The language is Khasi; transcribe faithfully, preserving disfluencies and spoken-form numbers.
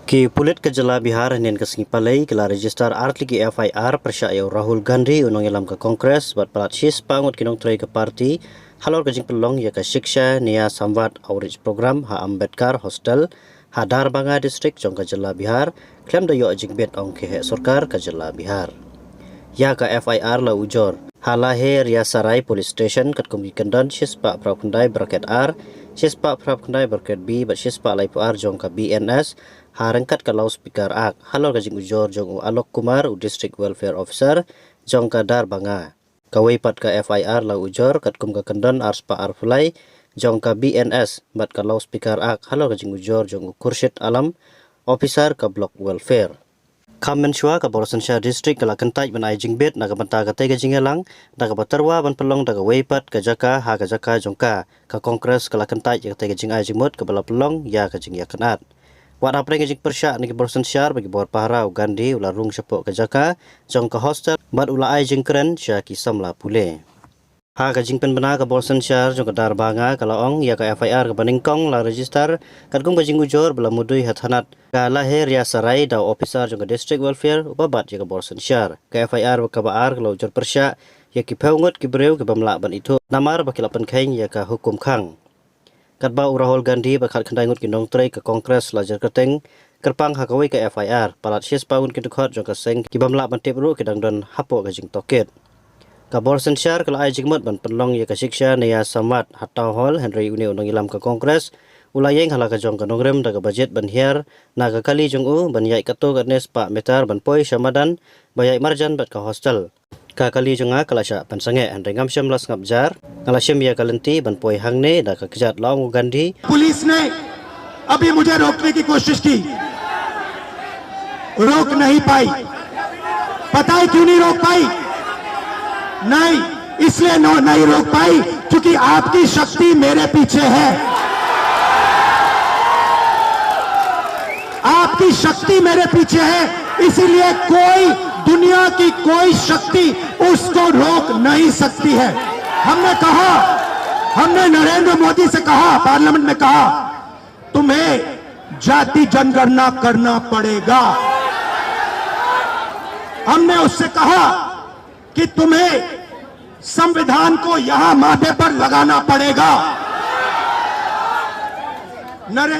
Ki pulit ka jylla Bihar hynnin ka sngi Palei ki la register artylli ki F I R pyrshah ïa u Rahul Gandhi, u nongïalam ka Congress, bad palat shispah ngut ki nongtrei ka party halor ka jingpynlong ïa ka Shiksha Nyaya Samvad Outreach Program ha Ambedkar Hostel ha Darbhanga District jong ka jylla Bihar, khlem da ïoh jingbit, ong ki heh sorkar ka jylla Bihar. Ïa ka F I R la ujor ha Laheriasarai Police Station katkum ki kyndon shispah phra khyndai bracket R, shispah phra khyndai bracket B bad shispah laiphew ar jong ka B N S, ha ryngkat ka Loudspeaker Act, halor ka jingujor jong u Alok Kumar, u District Welfare Officer jong ka Darbhanga. Kawei pat ka F I R la ujor katkum ka kyndon arspah arphew lai jong ka B N S bad ka Loudspeaker Act, halor ka jingujor jong u Khurshid Alam, Officer ka Block Welfare. Kham mynshuwa ka bor synshar district ka la kyntait ban ai jingbit na ka bynta katei ka jingïalang, da kaba tyrwa ban pynlong da kawei pat ka jaka ha ka jaka jong ka. Ka Congress ka la kyntait ïa katei ka jingai jingmut kaba la pynlong ïa ka jingïakynad. Wat hapdeng ka jingpyrshah na ki bor synshar bad ki bor pahara, u Gandhi u la rung shapoh ka jaka jong ka hostel bad u la ai jingkren sha ki samla pule. Ha ka jingpynbna, ka bor synshar jong ka Darbhanga ka la ong ïa ka F I R kaba nyngkong la register katkum ka jingujor ba la mudui ha thanat ka Laheriasarai da u officer jong ka District Welfare uba bat ïa ka bor synshar. Ka F I R kaba ar ka la ujor pyrshah ïa ki phew ngut ki briew ki bym lah ban ithuh namar ba ki la pynkheiñ ïa ka hukum khang. Katba u Rahul Gandhi bad khatkhyndai ngut ki nongtrei ka Congress la jer kyrteng kyrpang ha kawei ka F I R, palat shispah ngut ki dkhot jong ka seng ki bym lah ban tip ruh ki dang don hapoh ka jingtohkit. Ka bor synshar ka la ai jingmut ban pynlong ïa ka Shiksha Nyaya Samvad ha Town Hall, hynrei une u nongïalam ka Congress u la ïeng ha la ka jong ka nongrim da kaba jied ban hiar na ka kali jong u ban ïaid katto katne spah meter ban poi sha madan ba ïaid marjan bad ka hostel. Ka kali jong nga ka la shah pynsangeh, hynrei ngam shym la sngap jar. Nga la shim ïa ka lynti ban poi hangne da ka kjat, la ong u Gandhi. पुलिस ने अभी मुझे रोकने की कोशिश की, रोक नहीं पाई। पता है क्यों नहीं रोक पाई? नहीं, इसलिए नो-, नहीं रोक पाई क्योंकि आपकी शक्ति मेरे पीछे है। आपकी शक्ति मेरे पीछे है, इसीलिए कोई, दुनिया की कोई शक्ति उसको रोक नहीं सकती है। हमने कहा, हमने नरेंद्र मोदी से कहा, पार्लियामेंट में कहा, तुम्हें जाति जनगणना करना पड़ेगा। हमने उससे कहा कि तुम्हें संविधान को यहां माथे पर लगाना पड़ेगा। नरेंद्र